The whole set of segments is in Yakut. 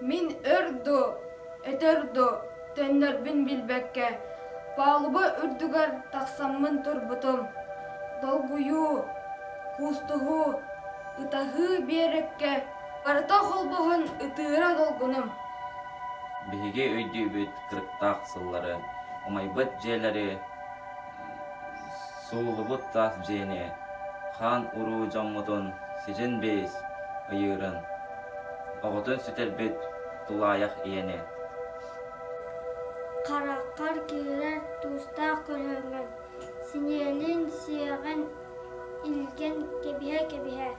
Мин өр дуу, өтөр дуу төннөрбүн билбэккэ, палуба үрдүгэр тахсаммын турбутум. Долгуйуу, куустуһуу, ытаһыы биэрэккэ барыта холбоһон ытыыра долгунум. Биһиги өйдүүбүт кырыктаах сыллары, умайбыт дьиэлэри, сууллубут таас дьиэни, хаан уруу дьоммутун сидьин биис ыйыырын, оҕотун сүтэрбит тулаайах ийэни. Хараххар киирэр туустаах көлөһөҥҥүн, синиэлин сиэҕин илгэн кэбиһэ-кэбиһэ,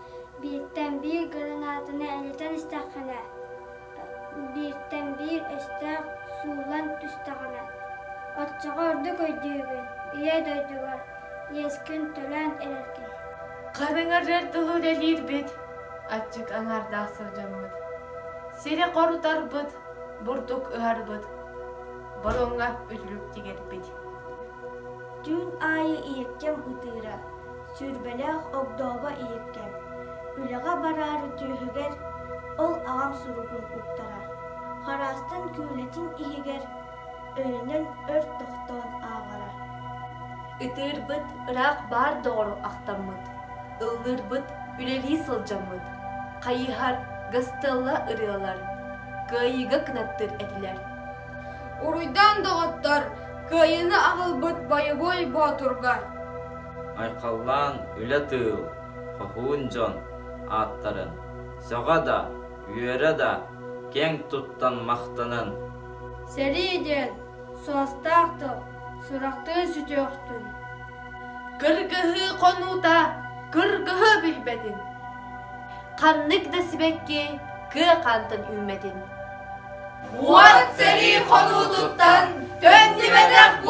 бииртэн биир гранатаны элитэн истэххинэ, бииртэн биир өстөөх сууллан түстэҕинэ, оччоҕо ордук өйдүүгүн, Ийэ дойдугар иэскин төлөөн эрэргин. Хараҥарыар дылы үлэлиирбит, аччык аҥаардаах сылдьаммыт. Сири хорутарбыт, бурдук ыһарбыт, боруоҥҥа үтүлүк тигэрбит. Түүн аайы ийэккэм ытыыра, сүүрбэлээх огдообо ийэккэм, үлэҕэ бараары түөһүгэр ол аҕам суругун уктара, хараастан күүлэтин иһигэр өйөнөн өр тохтоон ааҕара. Ытыырбыт ыраах баар доҕору ахтаммыт, ыллыырбыт үлэлии сылдьаммыт, хайыһар Гастелла ырыалар кыайыыга кынаттыыр этилэр. Уруйдаан доҕоттор, кыайыыны аҕалбыт бойобуой боотурга! Айхаллаан үлэ тыыл, хоһуун дьон ааттарын сөҕө да, үөрэ да киэҥ туттан махтанан. Сэрии диэн суостаах тыл, сурахтыы сүтүөхтүн. Кыргыһыы хонуута кыргыһы билбэтин. Ханнык да сибэкки кыа хаантан үүммэтин. Уот сэрии хонуутуттан төннүбэтэх.